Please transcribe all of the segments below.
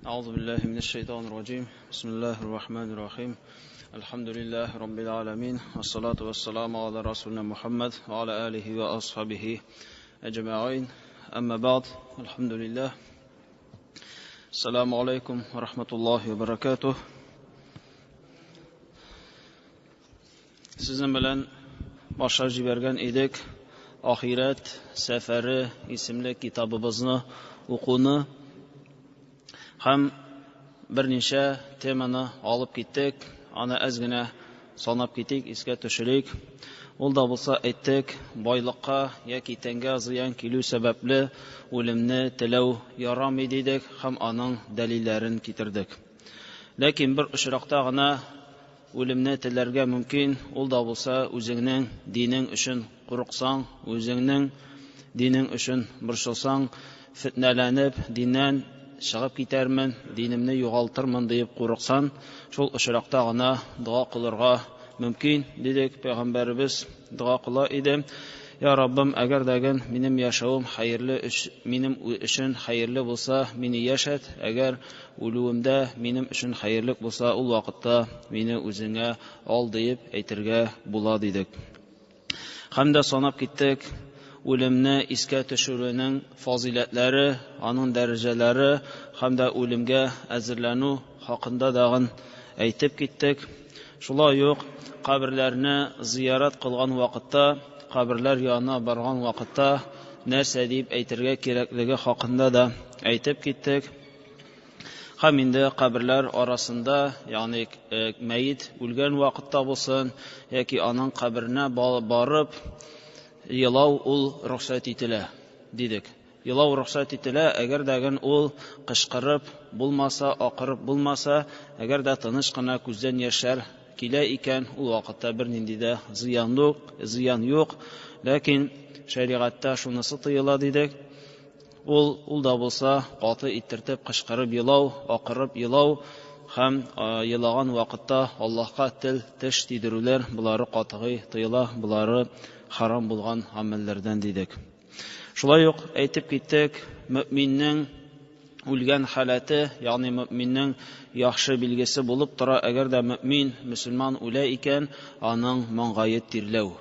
أعوذ بالله من الشيطان الرجيم. بسم الله الرحمن الرحيم. الحمد لله رب العالمين، والصلاة والسلام على رسولنا محمد وعلى آله وأصحابه أجمعين. أما بعد، الحمد لله. السلام عليكم ورحمة الله وبركاته. Сезнең белән башлап җибәргән идек Ахирәт сәфәре исемле китабыбызны укуны һәм берничә теманы алып киттек. Аны әз генә санап китик, искә төшерик. Ул да булса әйттек, байлыкка яки тәнгә зыян килү сәбәпле үлемне теләү ярамый дидек һәм аның дәлилләрен китердек. Ләкин бер очракта гына үлемне теләргә мөмкин, ул да булса үзеңнең динең өчен курыксаң, үзеңнең динең өчен борчылсаң, фитнәләнеп, диннән чыгып китәрмен, динемне югалтырмын диеп курыксаң, шул очракта гына дога кылырга мөмкин, дидек. Пәйгамбәребез дога кыла иде. Я Раббым, әгәр дәген минем яшәвем хәерле, минем өчен хәерле булса, мине яшәт, әгәр үлүемдә минем өчен хәерлек булса, ул вакытта мине үзеңә ал диеп әйтергә була, дидек. Һәм дә санап киттек, үлемне искә төшерүнең фазиләтләре, аның дәрәҗәләре һәм дә үлемгә әзерләнү хакында дагын әйтеп киттек. Шулай ук каберләрне зиярат кылган вакытта, каберләр янына барган вакытта нәрсә дип әйтергә кирәклеге хакында да әйтеп киттек. Һәм инде каберләр арасында, ягъни мәет үлгән вакытта булсын, яки аның каберенә барып елау ул рөхсәт ителә, дидек. Елау рөхсәт ителә, әгәр дә ул кычкырып булмаса, акырып булмаса, әгәр дә тыныч кына күздән яшьләр килә икән, ул вакытта бернинди дә зыян юк, зыян юк. Ләкин шәригатьтә шунысы тыела, дидек. Ул да булса каты иттертеп кычкырып елау, акырып елау һәм елаган вакытта Аллаһка тел, теш тидерүләр, булары катгый тыела, булары харам булган гамәлләрдән, дидек. Шулай ук әйтеп киттек, мөминнең үлгән халәте, ягъни мөминнең яхшы билгесе булып тора, әгәр дә мөмин мөселман үлә икән, аның маңгае тирләү.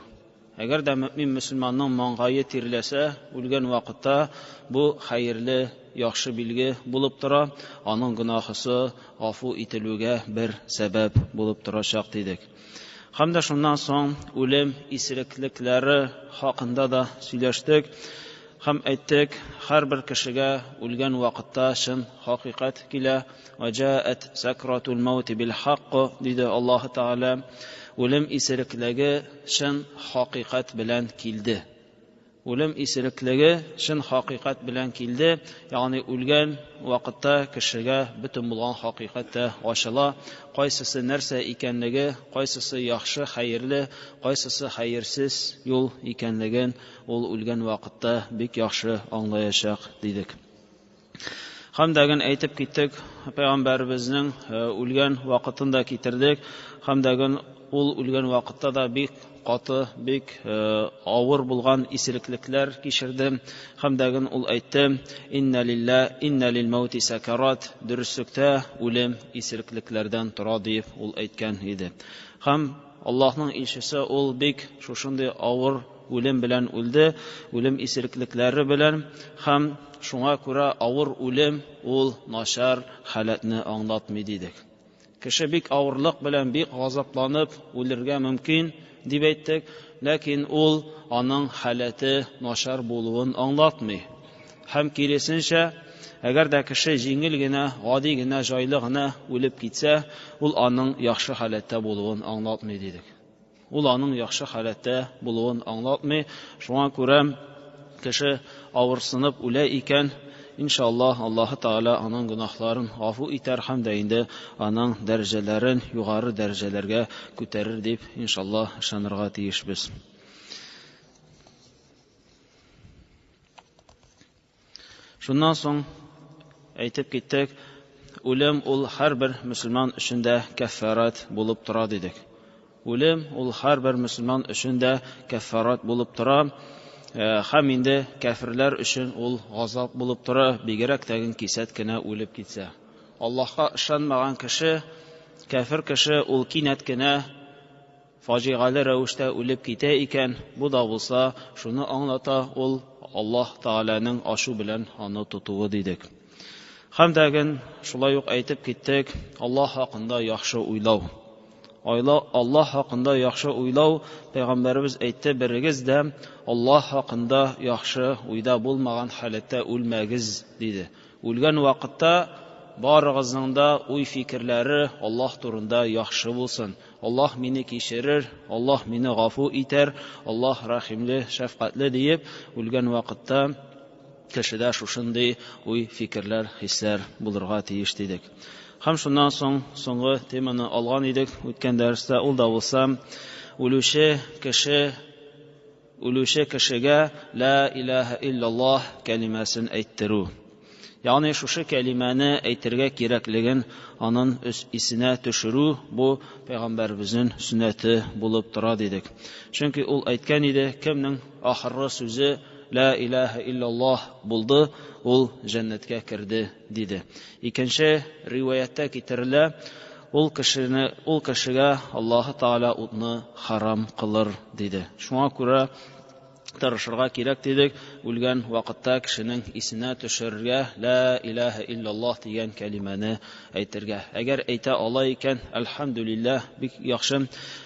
Әгәр дә мөмин мөселманның маңгае тирләсә, үлгән вакытта бу хәерле, яхшы билге булып тора, аның гөнаһысы гафу ителүгә бер сәбәп булып торачак, дидек. Һәм дә шуннан соң үлем исереклекләре хакында да сөйләштек. Һәм әйттек, һәрбер кешегә үлгән вакытта чын хакыйкать килә. Ва җаат сакратул маут бил хакк, диде Аллаһ Тәгалә. Үлем исереклеге чын хакыйкать белән килде. Үлем исереклеге чын хакыйкать белән килде, ягъни үлгән вакытта кешегә бөтен булган хакыйкать тә ачыла, кайсысы нәрсә икәнлеге, кайсысы яхшы, хәерле, кайсысы хәерсез юл икәнлеген ул үлгән вакытта бик яхшы аңлаячак, дидек. Һәм дәген әйтеп киттек, пәйгамбәребезнең үлгән вакытын да китердек, һәм дәген ул үлгән вакытта да бик каты, бик авыр булган исереклекләр кичерде. Һәм дәген ул әйтте: Инна лилла, инна лил маути сакарат, дөреслектә үлем исереклекләрдән тора, дип ул әйткән иде. Һәм Аллаһның илчесе ул бик шушындый авыр үлем белән үлде, үлем исереклекләре белән, һәм шуңа күрә авыр үлем ул начар халәтне аңлатмый, дидек. Кеше бик авырлык белән, бик газапланып үлергә мөмкин, дип әйттек, ләкин ул аның халәте начар булуын аңлатмый. Һәм киресенчә, әгәр дә кеше җиңел генә, гади генә, җайлы гына үлеп китсә, ул аның яхшы халәттә булуын аңлатмый, дидек. Ул аның яхшы халәттә булуын аңлатмый. Шуңа күрә кеше авырсынып үлә икән, иншаллаһ, Аллаһ Тәгалә аның гөнаһларын гафу итәр һәм дә инде аның дәрәҗәләрен югары дәрәҗәләргә күтәрер дип, иншаллаһ, ышанырга тиешбез. Шуннан соң әйтеп киттек, үлем ул һәрбер мөселман өчен дә кәффарат булып тора, дидек. Үлем ул һәрбер мөселман өчен дә кәффарат булып тора. Һәм инде кәферләр өчен ул газап булып тора, бигрәк тә кисәт кенә үлеп китсә. Аллаһка ышанмаган кеше, кәфер кеше ул кинәт кенә фаҗигале рәвештә үлеп китә икән, бу да булса шуны аңлата, ул Аллаһ Тәгаләнең ачу белән аны тотуы дидек. Һәм дәген шулай ук әйтеп киттек, Аллаһ хакында яхшы уйлау. Аллаһ хакында яхшы уйлау, Пәйгамбәребез әйтте, берегез дә Аллаһ хакында яхшы уйда булмаган халәттә үлмәгез, диде. Үлгән вакытта барыгызның да уй-фикерләре Аллаһ турында яхшы булсын. Аллаһ мине кичерер, Аллаһ мине гафу итәр, Аллаһ рәхимле, шәфкатьле диеп, үлгән вакытта кешедә шушындый уй-фикерләр, хисләр булырга тиеш дидек. Һәм шуннан соң соңгы теманы алган идек үткән дәрестә, ул да булса үлүче кеше үлүче кешегә ла илаһа иллаллаһ кәлимәсен әйттерү. Ягъни шушы кәлимәне әйтергә кирәклеген анын исенә төшерү бу пәйгамбәребезнең сөннәте булып тора дидек. Чөнки ул әйткән иде, кемнең ахыргы сүзе ла илаһа иллаллаһ булды, ул җәннәткә керде диде. Икенче риваятьтә китерелә, ул кешене, ул кешегә Аллаһы Тәгалә утны харам кылыр диде. Шуңа күрә тырышырга кирәк дидек, үлгән вакытта кешенең исенә төшерергә ла илаһа иллаллаһ дигән кәлимәне әйтергә. Әгәр әйтә ала икән, әлхәмдүлилләһ, бик яхшы.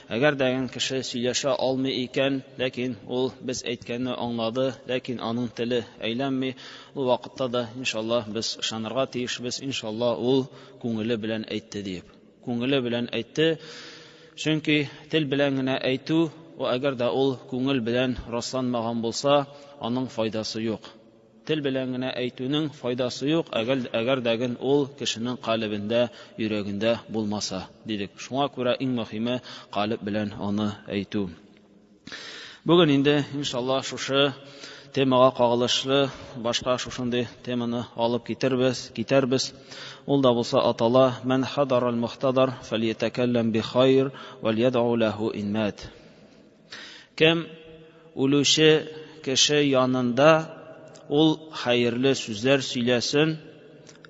Әгәр дә кеше сөйләшә алмый икән, ләкин ул без әйткәнне аңлады, ләкин аның теле әйләнми, ул вакытта да иншаллаһ без ышанырга тиешбез, иншаллаһ ул күңеле белән әйтте диеп. Күңеле белән әйтте. Чөнки тел белән генә әйтү, о әгәр дә ул күңел белән расланмаган булса, аның файдасы юк. Тел белән генә әйтүнең файдасы юк, әгәр, әгәр дәген ул кешенең калебендә, йөрәгендә булмаса, дидек. Шуңа күрә иң мөһиме калеб белән аны әйтү. Бүген инде, иншаллаһ, шушы темага кагылышлы башка шушындый теманы алып китербез, китәрбез. Ул да булса атала: "Ман хадарал мухтадар фальятакаллам би хайр вал яд'у лаху ин мат". Кем үлүче кеше янында ул хәерле сүзләр сөйләсен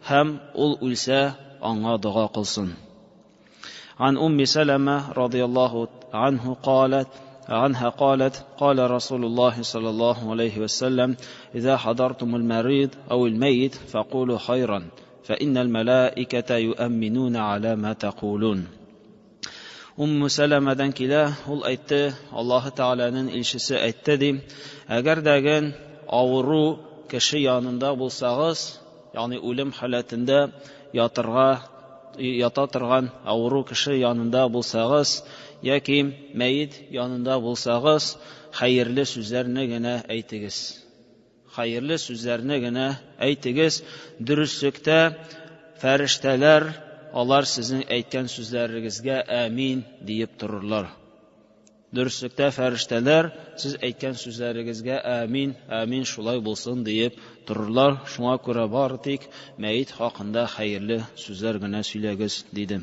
һәм ул үлсә аңа дога кылсын. عن أم سلمة رضي الله عنه قالت عنها قالت قال رسول الله صلى الله عليه وسلم إذا حضرتم المريض أو الميت فقولوا خيرا فإن الملائكة يؤمنون على ما تقولون. Умму Сәләмәдән килә, ул әйтте, Аллаһы Тәгаләнең илчесе әйтте ди, әгәр дәген авыру кеше янында булсагыз, ягъни үлем халәтендә ятырга ята торган авыру кеше янында булсагыз, яки мәет янында булсагыз, хәерле сүзләрне генә әйтегез. Хәерле сүзләрне генә әйтегез. Дөреслектә фәрештәләр алар сезнең әйткән сүзләрегезгә әмин диеп торырлар. Дөреслектә фәрештәләр сез әйткән сүзләрегезгә әмин, әмин шулай булсын диеп торырлар. Шуңа күрә бары тик мәет хакында хәерле сүзләр генә сөйләгез, диде.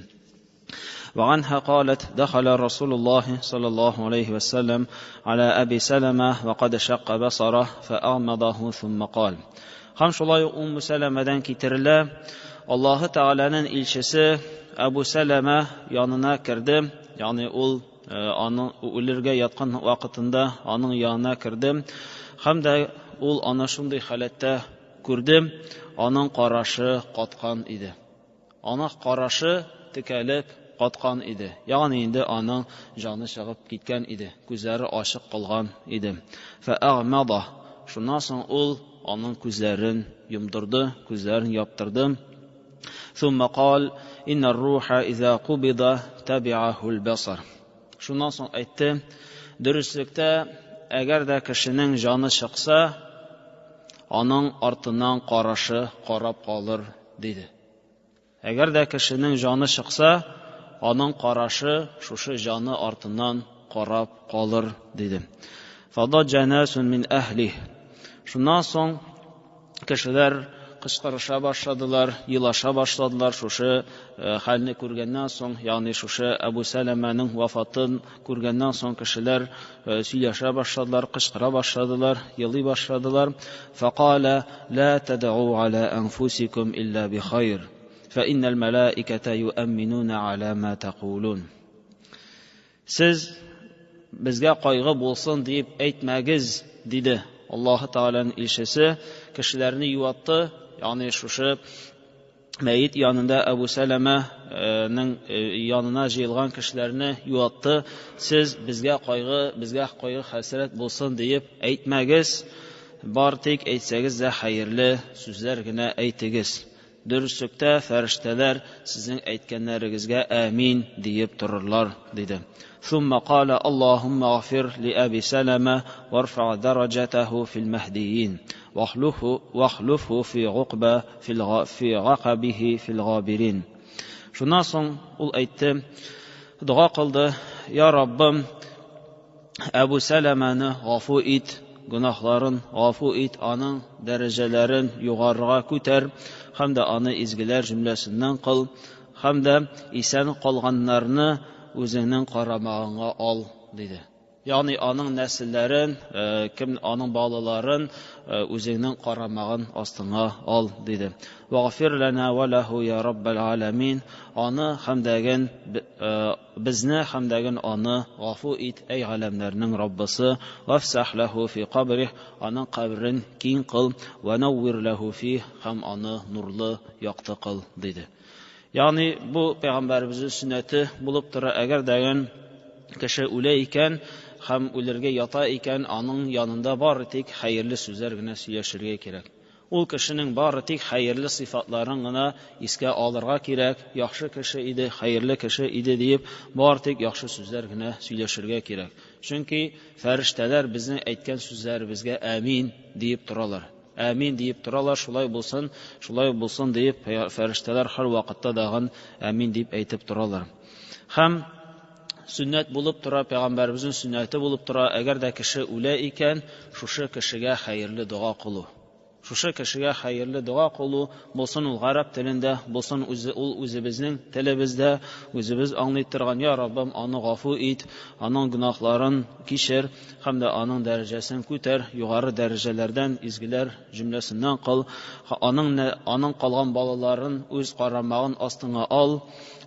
وعنها قالت دخل رسول الله صلى الله عليه وسلم على أبي سلمة وقد شق بصره فأغمضه ثم قال. Һәм шулай ук Умму Сәләмәдән китерелә, Аллаһы Тәгаләнең илчесе Әбу Сәләмә янына керде, ягъни ул аның үлергә яткан вакытында аның янына керде һәм дә ул аны шундый халәттә күрде, аның карашы каткан иде. Аның карашы текәлеп каткан иде. Ягъни инде аның җаны чыгып киткән иде, күзләре ачык калган иде. Фәагмада. Шуннан соң ул аның күзләрен йомдырды, күзләрен яптырды. ثم قال إن الروح إذا قبض تبعه البصر. Шуннан соң әйтте, дөреслектә, әгәр дә кешенең җаны чыкса, аның артыннан карашы карап калыр, диде. Әгәр дә кешенең җаны чыкса, аның карашы шушы җаны артыннан карап калыр, диде. Фадаҗа насун мин әһлих. Шуннан соң кешеләр кычкырыша башладылар, елаша башладылар шушы хәлне күргәннән соң, ягъни шушы Әбу Сәләмәнең вафатын күргәннән соң кешеләр сөйләшә башладылар, кычкыра башладылар, елый башладылар. Фақала ла тад'у аля анфусикум илля бихайр. فإن الملائكة يؤمنون على ما تقولون. Сез безгә кайгы булсын диеп әйтмәгез, диде Аллаһы Тәгаләнең илчесе, кешеләрне юатты, ягъни шушы мәет янында Әбу Сәләмәнең янына җыелган кешеләрне юатты. Сез безгә кайгы, безгә кайгы хәсрәт булсын диеп әйтмәгез, бар тик әйтсәгез дә хәерле сүзләр генә әйтегез. Дөреслектә фәрештәләр сезнең әйткәннәрегезгә әмин диеп торырлар, диде. ثم قال اللهم اغفر لأبي سلمة وارفع درجته في المهديين واخلفه, واخلفه في عقبة في, الغ... في عقبه في الغابرين. Шуннан соң ул әйтте, дога кылды: Я Раббым, Әбу Сәләмәне гафу ит, гөнаһларын гафу ит, аның дәрәҗәләрен югарыга күтәр һәм дә аны изгеләр җөмләсеннән кыл, һәм дә исән калганнарны үзеңнең карамагыңа ал, диде. Ягъни аның нәселләрен, кем аның балаларын үзеңнең карамагын астыңа ал, диде. Вагфир лана ва лаху я раббал аламин. Аны һәм дәген безне һәм дәген аны гафу ит, әй галәмнәрнең Раббысы. Вафсах лаху фи кабрих, аның кабрен киң кыл, ва наввир лаху фи, һәм аны нурлы якты кыл, диде. Ягъни бу пәйгамбәребезнең сөннәте булып тора, әгәр дәген кеше үлә икән һәм үлергә ята икән, аның янында бары тик хәерле сүзләр генә сөйләшергә кирәк. Ул кешенең бары тик хәерле сыйфатларын гына искә алырга кирәк, яхшы кеше иде, хәерле кеше иде диеп, бары тик яхшы сүзләр генә сөйләшергә кирәк. Чөнки фәрештәләр безнең әйткән сүзләребезгә әмин диеп торалар. Әмин диеп торалар, шулай булсын, шулай булсын диеп фәрештәләр һәр вакытта дагын әмин дип әйтеп торалар. Һәм сөннәт булып тора, пәйгамбәребезнең сөннәте булып тора, әгәр дә кеше үлә икән, шушы кешегә хәерле дога кылу. Шушы кешегә хәерле дога кылу, булсын ул гарәп телендә, булсын үзе ул үзебезнең телебездә, үзебез аңлый торган: Я Раббым, аны гафу ит, аның гөнаһларын кичер һәм дә аның дәрәҗәсен күтәр, югары дәрәҗәләрдән, изгеләр җөмләсеннән кыл, аның аның калган балаларын үз карамагын астыңа ал,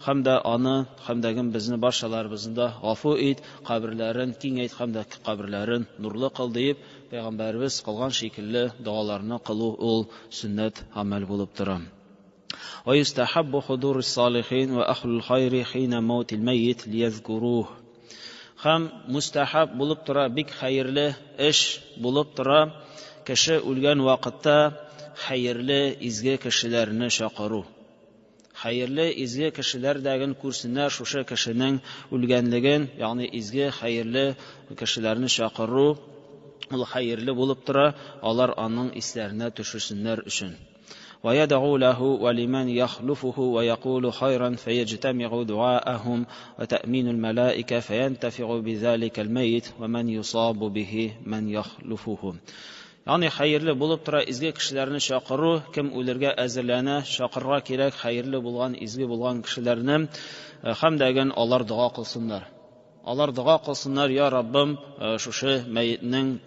һәм дә аны һәм дә безне барчаларыбызны да гафу ит, каберләрен киңәйт һәм дә каберләрен нурлы кыл диеп, пәйгамбәребез кылган шикелле догаларны кылу ул сөннәт гамәл булып тора. ويستحب حضور الصالحين وأهل الخير حين موت الميت ليذكروه. Һәм мустахаб булып тора, бик хәерле эш булып тора, кеше үлгән вакытта хәерле изге кешеләрне чакыру. Хәерле изге кешеләр дәген күрсеннәр шушы кешенең үлгәнлеген, ягъни изге хәерле кешеләрне чакыру ул хәерле булып тора, алар аның исләренә төшерсеннәр өчен. ويدعو له ولمن يخلفه ويقول خيرا فيجتمع دعاءهم وتأمين الملائكة فينتفع بذلك الميت ومن يصاب به من يخلفه. Ягъни хәерле булып тора изге кешеләрне чакыру, кем үлергә әзерләнә, чакырырга кирәк хәерле булган, изге булган кешеләрне, һәм дәген алар дога кылсыннар. Алар дога кылсыннар: Я Раббым, шушы мәетнең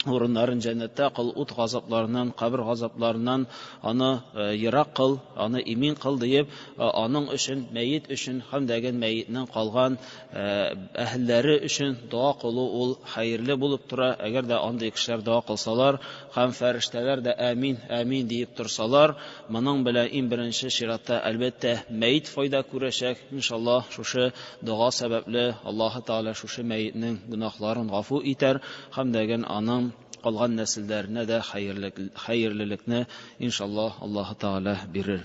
урыннарын җәннәттә кыл, ут газапларыннан, кабер газапларыннан аны ерак кыл, аны имин кыл диеп, аның өчен, мәет өчен һәм дәген мәетнең калган әһелләре өчен дога кылу ул хәерле булып тора. Әгәр дә андый кешеләр дога кылсалар һәм фәрештәләр дә әмин, әмин диеп торсалар, моның белән иң беренче чиратта әлбәттә мәет файда күрәчәк. Иншаллаһ, шушы дога сәбәпле Аллаһы Тәгалә шушы мәетнең гөнаһларын гафу итәр һәм дәген аның калган нәселләренә дә хәерлелекне иншаллаһ Аллаһы Тәгалә бирер.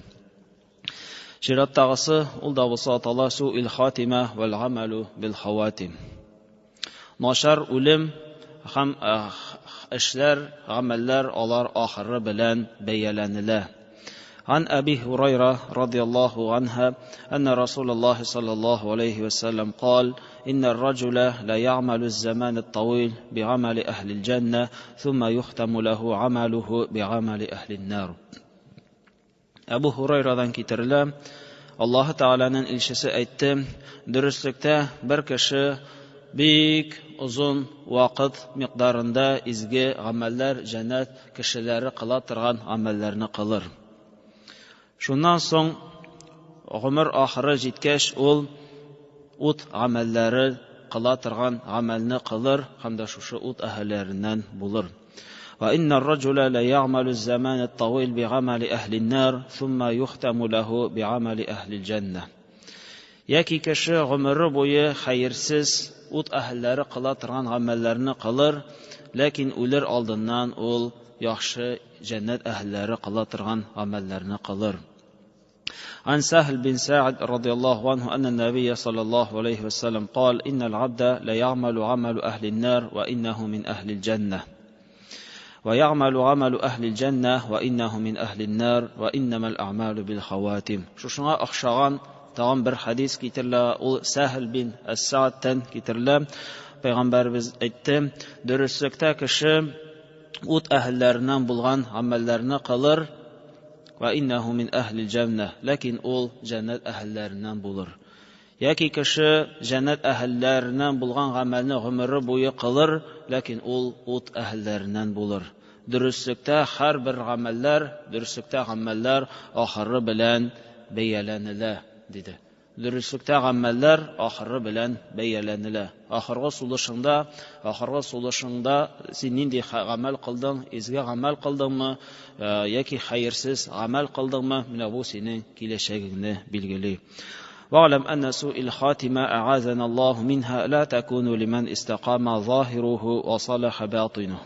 Чираттагысы ул да булса атала суил хатима вәл гамәлу бил хаватим. Начар үлем һәм эшләр, гамәлләр алар ахыры белән бәяләнелә. عن أبي هريرة رضي الله عنها أن رسول الله صلى الله عليه وسلم قال: إن الرجل لا يعمل الزمان الطويل بعمل أهل الجنة ثم يختم له عمله بعمل أهل النار. Әбу Һурайрадан китерелә, Аллаһы Тәгаләнең илчесе әйтте: дөреслектә бер кеше бик озын вакыт микъдарында изге гамәлләр, җәннәт кешеләре кыла торган гамәлләрне кылыр. Шуннан соң Гомер ахыры җиткәч, ул ут гамәлләре кыла торган гамәлне кылыр һәм дә шушы ут әһелләреннән булыр. وإن الرجل ليعمل الزمان الطويل بعمل أهل النار ثم يختم له بعمل أهل الجنة. Яки кеше гомере буе хәерсез ут әһелләре кыла торган гамәлләрне кылыр, ләкин үлер алдыннан ул яхшы җәннәт әһелләре кыла торган гамәлләрне кылыр. عن سهل بن سعد رضي الله عنه أن النبي صلى الله عليه وسلم قال إن العبد ليعمل عمل أهل النار وإنه من أهل الجنة ويعمل عمل أهل الجنة وإنه من أهل النار وإنما الأعمال بالخواتم. Шушыңа охшаган тагын бер хәдис китерелә, ул Сәһл бин Әс-Саадтан китерелә. Пәйгамбәребез әйтте: "Дөреслектә кеше ут әһелләреннән булган гамәлләрне кылыр, ва иннәһу мин әһлил җәннә, ләкин ул җәннәт әһелләреннән булыр. Яки кеше җәннәт әһелләреннән булган гамәлне гомере буе кылыр, ләкин ул ут әһелләреннән булыр. Дөреслектә һәрбер гамәлләр, дөреслектә гамәлләр ахыры белән бәяләнелә, диде. Дөреслектә гамәлләр ахыры белән бәяләнелә. Ахыргы сулышыңда, ахыргы сулышыңда син нинди гамәл кылдың, изге гамәл кылдыңмы, яки хәерсез гамәл кылдыңмы, менә бу синең киләчәгеңне билгели. واعلم أن سوء الخاتمة أعاذنا الله منها لا تكون لمن استقام ظاهره وصلح باطنه.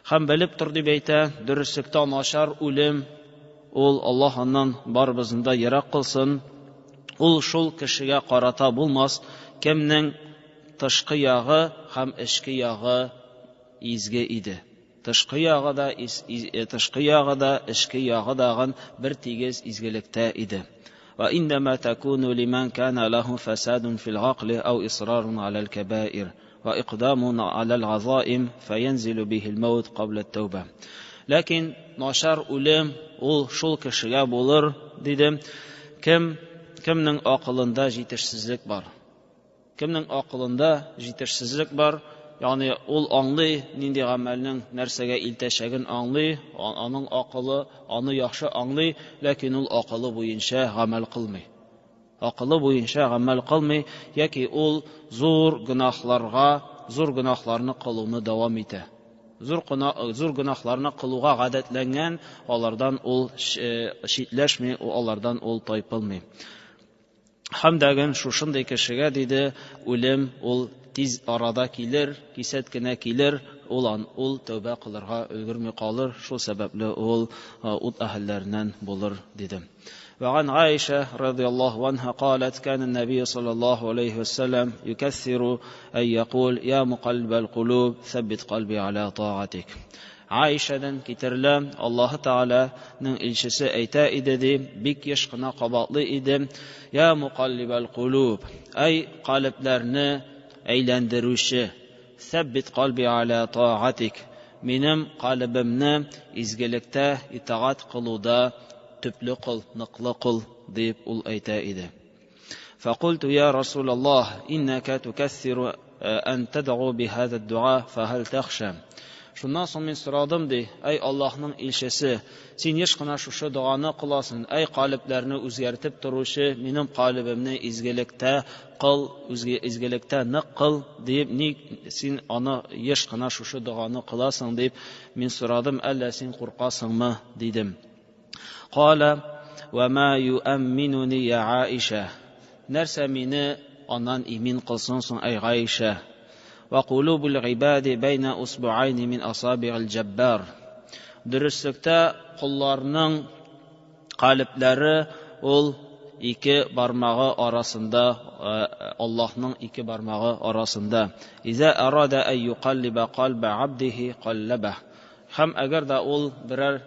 Һәм белеп тор дип әйтә, дөреслектә начар үлем, ул Аллаһ аннан барыбызны да ерак кылсын, ул шул кешегә карата булмас, кемнең тышкы ягы һәм эчке ягы изге иде. Тышкы ягы да, тышкы ягы да, эчке ягы дагын бер тигез изгелектә иде. وإنما تكون لمن كان له فساد في العقل أو إصرار على الكبائر وإقدام على العظائم فينزل به الموت قبل التوبة. Ләкин начар үлем ул шул кешегә булыр, диде, кем кемнең акылында җитешсезлек бар. Кемнең акылында җитешсезлек бар, ягъни ул аңлый, нинди гамәлнең нәрсәгә илтәчәген аңлый, аның акылы аны яхшы аңлый, ләкин ул акылы буенча гамәл кылмый. Акылы буенча гамәл кылмый, яки ул зур гөнаһларга, зур гөнаһларны кылуны дәвам итә. Зур, зур гөнаһларны кылуга гадәтләнгән, алардан ул читләшми, алардан ул тайпылмый. Һәм дәген шушындый кешегә, диде, үлем ул тиз арада килер, кисәт кенә килер, ул ан ул тәүбә кылырга өлгерми калыр, шул сәбәпле ул ут әһелләреннән булыр, диде. وعن عائشة رضي الله عنها قالت كان النبي صلى الله عليه وسلم يكثر أن يقول يا مقلب القلوب ثبت قلبي على طاعتك. Аишәдән китерелә, Аллаһы Тәгаләнең илчесе әйтә иде ди, бик еш кына кабатлый иде: "Я мукаллибал кулуб", әй калебләрне әйләндерүче, "Сәббит калби аля таатик", минем калебемне изгелектә итагать кылуда төпле кыл, ныклы кыл, дип ул әйтә иде. فقلت يا رسول الله إنك تكثر أن تدعو بهذا الدعاء فهل تخشى. Шуннан соң мин сорадым ди, әй Аллаһның илчесе, син еш кына шушы доганы кыласың, әй калебләрне үзгәртеп торучы, минем калебемне изгелектә кыл, изгелектә нык кыл дип, ник син аны еш кына шушы доганы кыласың дип мин сорадым, әллә син куркасыңмы дидем. Кала ва ма юамминуни я Аиша. Нәрсә мине аннан имин кылсын соң, әй Гаишә? وقلوب العباد بين أصبعين من أصابع الجبار. Дөреслектә колларның калебләре ул ике бармагы арасында, Аллаһның ике бармагы арасында. Иза арада ай юқаллиба қалба абдихи қаллаба. Һәм әгәр дә ул берәр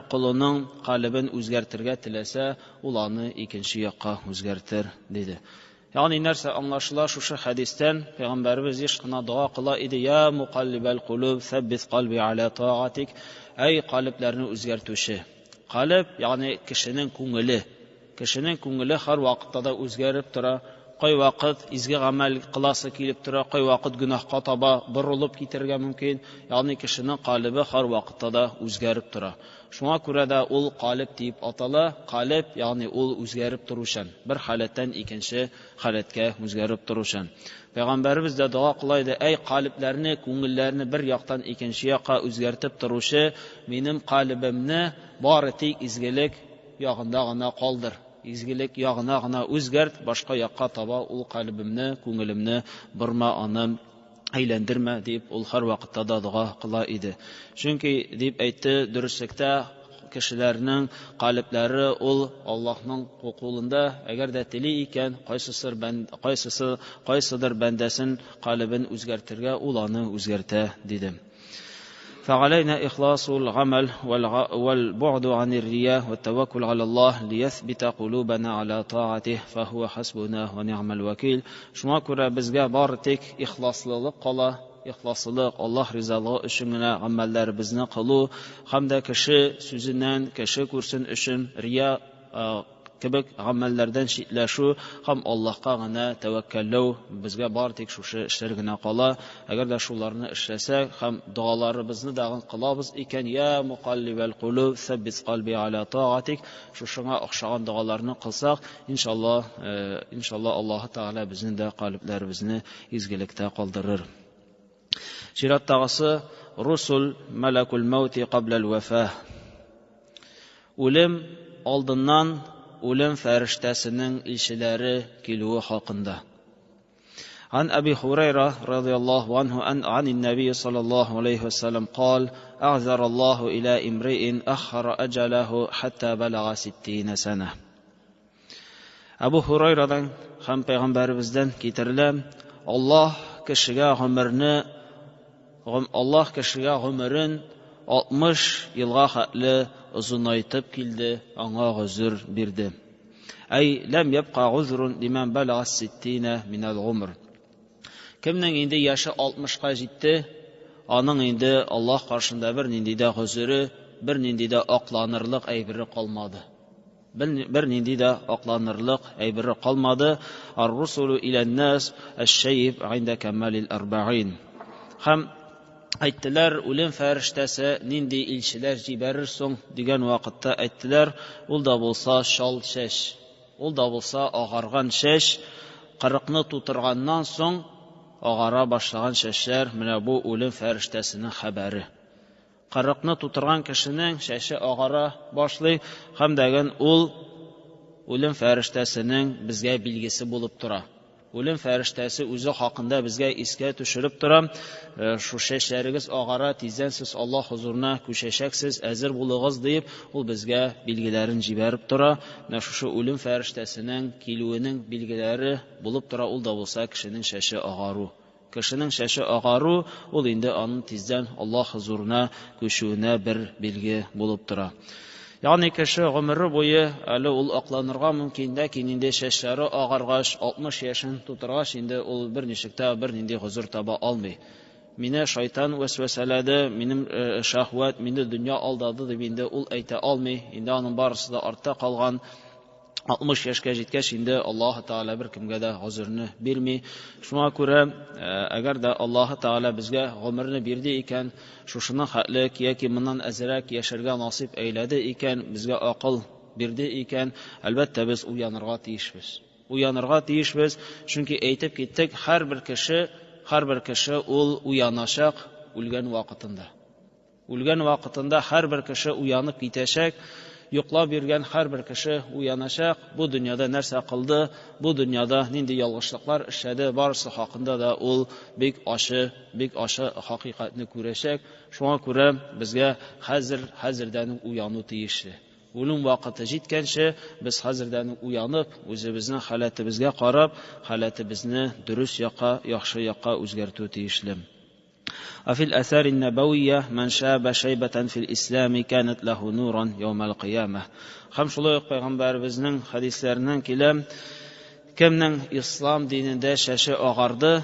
колының калебен үзгәртергә теләсә, ул аны икенче якка үзгәртер, диде. Ягъни нәрсә аңлашыла шушы хәдистән? Пәйгамбәребез еш кына дога кыла иде: "Я мукаллибал кулуб, сәббит калби аля таатик", әй калебләрне үзгәртүче. Калеб, ягъни кешенең күңеле. Кешенең күңеле һәр вакытта да үзгәреп тора. Кайвакыт изге гамәл кыласы килеп тора, кайвакыт гөнаһка таба борылып китәргә мөмкин. Ягъни кешенең калебе һәрвакытта да үзгәреп тора. Шуңа күрә дә ул калеб диеп атала. Калеб, ягъни ул үзгәреп торучан. Бер халәттән икенче халәткә үзгәреп торучан. Пәйгамбәребез дә дога кыла иде, әй калебләрне, күңелләрне бер яктан икенче якка үзгәртеп торучы, минем калебемне бары тик изгелек ягында гына калдыр. Изгелек ягына гына үзгәрт, башка якка таба ул калебемне, күңелемне борма, аны әйләндермә, дип ул һәрвакытта да дога кыла иде. Чөнки, дип әйтте, дөреслектә кешеләрнең калебләре ул Аллаһның кулында, әгәр дә тели икән, кайсысыр кайсысы кайсыдыр бәндәсен калебен үзгәртергә, ул аны үзгәртә, диде. فعلينا إخلاص العمل والبعد عن الرياء والتوكل على الله ليثبت قلوبنا على طاعته فهو حسبنا ونعم الوكيل. Шуңа күрә безгә бары тик ихласлылык кала, ихласлылык, Аллаһ ризалыгы өчен генә гамәлләребезне кылу һәм дә кеше сүзеннән кеше күрсен өчен рия кебек гамәлләрдән читләшү һәм Аллаһка гына тәвәккәлләү, безгә бар тик шушы эшләр генә кала. Әгәр дә шуларны эшләсәк һәм догаларыбызны дагын кылабыз икән, я мукаллибәл кулуб, сәббит кальби аля таатик, шушыңа охшаган догаларны кылсак, иншалла, иншалла Аллаһ Тәгалә безнең дә калебләребезне изгелектә калдырыр. Чираттагысы русул малакул маути кабла вафа. Үлем алдыннан үлем фәрештәсенең илчеләре килүе хакында. عن أبي هريرة رضي الله عنه أن عن النبي صلى الله عليه وسلم قال: أعذر الله إلى امرئ أخر أجله حتى بلغ 60 سنة. Әбу Һурайрадан һәм Пәйгамбәребездән китерелә, Аллаһ кешегә гомерне, Аллаһ кешегә гомерен 60 елга хәтле озынайтып килде, аңа гозер бирде. Әй ләм ябка гузрун лиман балага 60 минал гумр. Кемнең инде яше 60-ка җитте, аның инде Аллаһ каршында бер нинди дә гозере, бер нинди дә акланырлык әйбере калмады. Бер нинди дә акланырлык әйбере калмады. Ар-русулу илән-нас аш-шайб инда камалил арбаин. Һәм әйттеләр, үлем фәрештәсе нинди илчеләр җибәрер соң дигән вакытта әйттеләр, ул да булса шал шәш, ул да булса агарган шәш, 40-ны тутырганнан соң агара башлаган шәшләр, менә бу үлем фәрештәсенең хәбәре. 40-ны тутырган кешенең шәше агара башлый, һәм дәген ул үлем фәрештәсенең безгә билгесе булып тора. Үлем фәрештәсе үзе хакында безгә искә төшереп тора. Шу шәшләрегез агара, тиздән сез Аллаһ хузурына күчәчәксез, әзер булыгыз дип, ул безгә билгеләрен җибәреп тора. Менә шушы үлем фәрештәсенең килүенең билгеләре булып тора, ул да булса кешенең шәше агару. Кешенең шәше агару, ул инде аның тиздән Аллаһ хузурына күчүенә бер билге булып тора. Ягъни кеше гомере буе әле ул акланырга мөмкин, ләкин инде шәшләре агаргач, 60 яшен тутыргач, инде ул бер ничек тә бер нинди гозер таба алмый. Мине шайтан вәсвәсәләде, минем шәһвәт, мине дөнья алдады дип инде ул әйтә алмый. Инде аның барысы да артта калган. 60 яшькә җиткәч инде Аллаһ Тәгалә бер кемгә дә гозерне бирми. Шуңа күрә, әгәр дә Аллаһ Тәгалә безгә гомерне бирде икән, шушының хәтлек яки моннан әзрәк яшәргә насыйп әйләде икән, безгә акыл бирде икән, әлбәттә без уянырга тиешбез. Уянырга тиешбез, чөнки әйтеп киттек, һәрбер кеше, һәрбер кеше ул уяначак үлгән вакытында. Үлгән вакытында һәрбер кеше уянып китәчәк. Йоклап йөргән һәрбер кеше уяначак, бу дөньяда нәрсә кылды, бу дөньяда нинди ялгышлыклар эшләде, барысы хакында да ул бик ачы, бик ачы хакыйкатьне күрәчәк. Шуңа күрә безгә хәзер, хәзердән үк уяну тиешле. Үлем вакыты җиткәнче без хәзердән үк уянып, үзебезнең халәтебезгә карап, халәтебезне дөрес якка, яхшы якка үзгәртү тиешле. وفي الأثار النبوية من شاب شيبة في الإسلام كانت له نورا يوم القيامة. Һәм шулай ук Пәйгамбәребезнең хәдисләреннән килә, кемнең ислам динендә шәше агарды,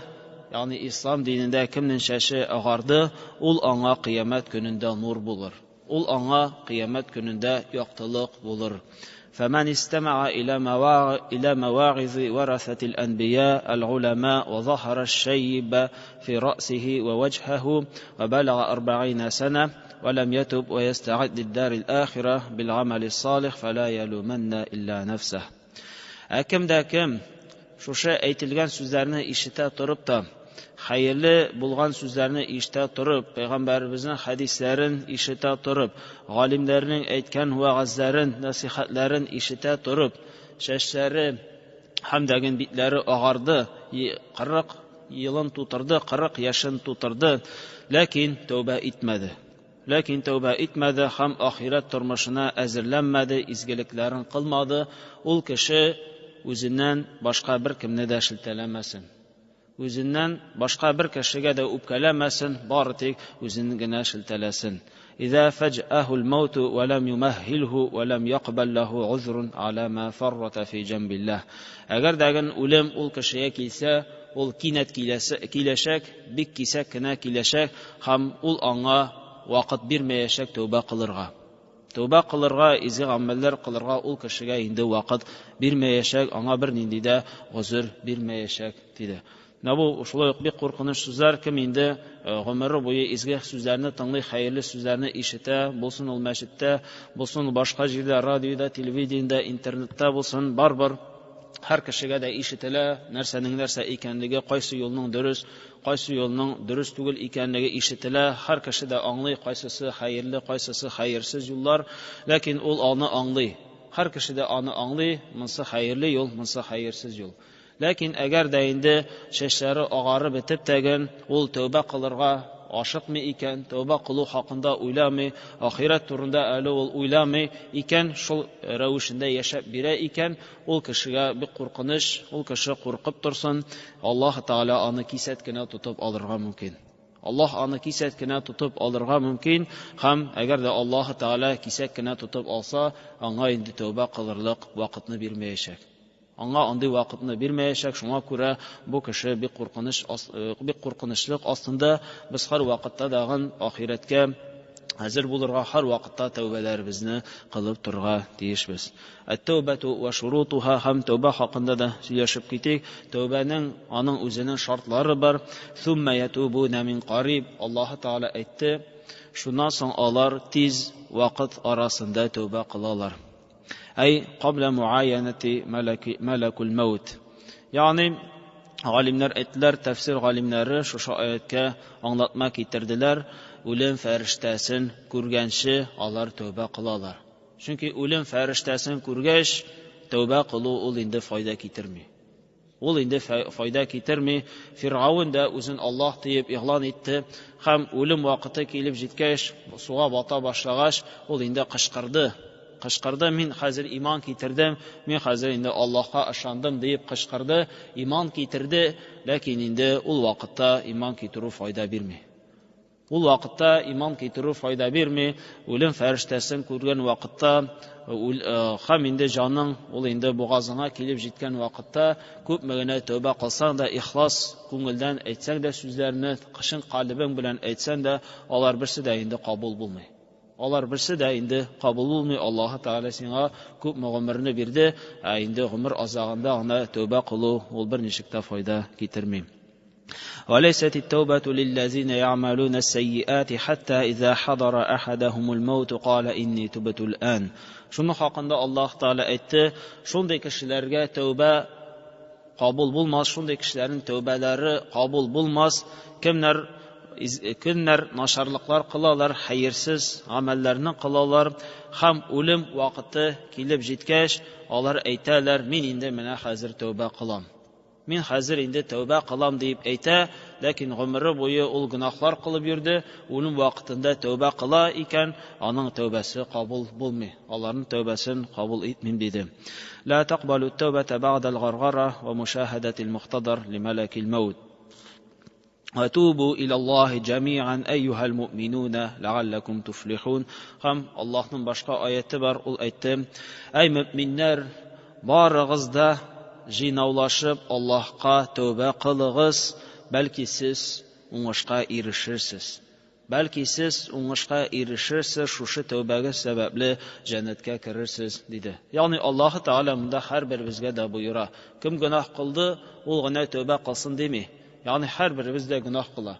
ягъни ислам динендә кемнең шәше агарды, ул аңа кыямәт көнендә нур булыр. Ул аңа кыямәт көнендә яктылык булыр. فمن استمع إلى مواعظ ورثة الأنبياء العلماء وظهر الشيب في رأسه ووجهه وبلغ 40 سنة ولم يتب ويستعد للدار الآخرة بالعمل الصالح فلا يلومن إلا نفسه. Ә кем дә кем шушы әйтелгән сүзләрне ишетә торып та, хәерле булган сүзләрне ишетә торып, пәйгамбәребезнең хәдисләрен ишетә торып, галимнәрнең әйткән вәгазьләрен, нәсихәтләрен ишетә торып, чәчләре һәм дәген битләре агарды, 40 елын тутырды, 40 яшен тутырды, ләкин тәүбә итмәде. Ләкин тәүбә итмәде һәм ахирәт тормышына әзерләнмәде, изгелекләрен кылмады, ул кеше үзеннән башка бер кемне дә шелтәләмәсен. Үзеннән башка бер кешегә дә үпкәләмәсен, бары тик үзен генә шелтәләсен. إذا فجأه الموت ولم يمهله ولم يقبل له عذر على ما فرط في جنب الله. Әгәр дәген үлем ул кешегә килсә, ул кинәт киләчәк, бик кисәк кенә киләчәк һәм ул аңа вакыт бирмәячәк тәүбә кылырга. Тәүбә кылырга, изге гамәлләр кылырга ул кешегә инде вакыт бирмәячәк, аңа бер нинди дә гозер бирмәячәк, диде. Менә бу шулай ук бик куркыныч сүзләр, кем инде гомере буе изге сүзләрне тыңлый, хәерле сүзләрне ишетә, булсын ул мәчеттә, булсын ул башка җирдә, радиода, телевидениедә, интернетта булсын, барыбер һәр кешегә дә ишетелә нәрсәнең нәрсә икәнлеге, кайсы юлның дөрес, кайсы юлның дөрес түгел икәнлеге ишетелә, һәр кеше дә аңлый, кайсысы хәерле, кайсысы хәерсез юллар, ләкин ул аны аңлый. Һәр кеше дә аны аңлый, монсы хәерле юл, монсы хәерсез юл. Ләкин әгәр дә инде чәчләре агарып бетеп тәген, ул тәүбә кылырга ашыкмый икән, тәүбә кылу хакында уйламый, ахирәт турында әле ул уйламый икән, шул рәвешендә яшәп бирә икән, ул кешегә бик куркыныч, ул кеше куркып торсын, Аллаһ Тәгалә аны кисәт кенә тотып алырга мөмкин. Аллаһ аны кисәт кенә тотып алырга мөмкин һәм әгәр дә Аллаһ Тәгалә кисәк кенә тотып алса, аңа инде тәүбә кылырлык вакытны бирмәячәк. Аңа андый вакытны бирмәячәк, шуңа күрә бу кеше бик куркыныч, бик куркынычлык астында. Без һәр вакытта дагын ахирәткә әзер булырга, һәр вакытта тәүбәләребезне кылып торырга тиешбез. Әт-тәүбәту ва шурутуха һәм тәүбә хакында да сөйләшеп китик. Тәүбәнең аның үзенең шартлары бар. Сумма ятубуна мин кариб. Аллаһ Тәгалә әйтте, шуннан соң алар тиз вакыт арасында тәүбә кылалар. Әй кабла муайянати малакул маут. Ягъни галимнәр әйттеләр, тәфсир галимнәре шушы аяткә аңлатма китерделәр, үлем фәрештәсен күргәнче алар тәүбә кылалар. Чөнки үлем фәрештәсен күргәч, тәүбә кылу ул инде файда китерми. Ул инде файда китерми. Фиргавен дә үзен Аллаһ диеп игълан итте һәм үлем вакыты килеп җиткәч, суга бата башлагач, ул инде кычкырды. Кычкырды, мин хәзер иман китердем, мин хәзер инде Аллаһка ышандым диеп кычкырды, иман китерде, ләкин инде ул вакытта иман китерү файда бирми. Ул вакытта иман китерү файда бирми, үлем фәрештәсен күргән вакытта, һәм инде җаның ул инде бугазыңа килеп җиткән вакытта күпме генә тәүбә кылсаң да, ихлас күңелдән әйтсәң дә сүзләрне, чын калебең белән әйтсәң дә, алар берсе дә инде кабул булмый. Алар берсе дә инде кабул булмый. Аллаһ Тәгалә сиңа күпме гомерне бирде, ә инде гомер азагында гына тәүбә кылу ул берничек тә файда китерми. وليست التوبة للذين يعملون السيئات حتى إذا حضر أحدهم الموت قال إني تبت الآن. Шуны хакында Аллаһ Тәгалә әйтте, шундый кешеләргә тәүбә кабул булмас, шундый кешеләрнең тәүбәләре кабул булмас, кемнәр начарлыклар кылалар, хәерсез гамәлләрне кылалар һәм үлем вакыты килеп җиткәч, алар әйтәләр, мин инде менә хәзер тәүбә кылам. Мин хәзер инде тәүбә кылам дип әйтә, ләкин гомере буе ул гөнаһлар кылып йөрде, үлем вакытында тәүбә кыла икән, аның тәүбәсе кабул булмый. Аларның тәүбәсен кабул итмим диде. Ла тaqbalu at-tawbata ba'da al-gharghara wa mushahadati al-muhtadar li malaki al-maut. وتوبوا إلى الله جميعا أيها المؤمنون لعلكم تفلحون. Һәм Аллаһның башка аяты бар, ул әйтте: Әй мөминнәр, барыгыз да җыйнаулашып Аллаһка тәүбә кылыгыз, бәлки сез уңышка ирешерсез. Бәлки сез уңышка ирешерсез, шушы тәүбәгез сәбәпле җәннәткә керерсез, диде. Ягъни Аллаһы Тәгалә монда һәрберебезгә дә боера. Кем гөнаһ кылды, ул гына тәүбә кылсын дими. Ягъни һәрберебез дә гөнаһ кыла.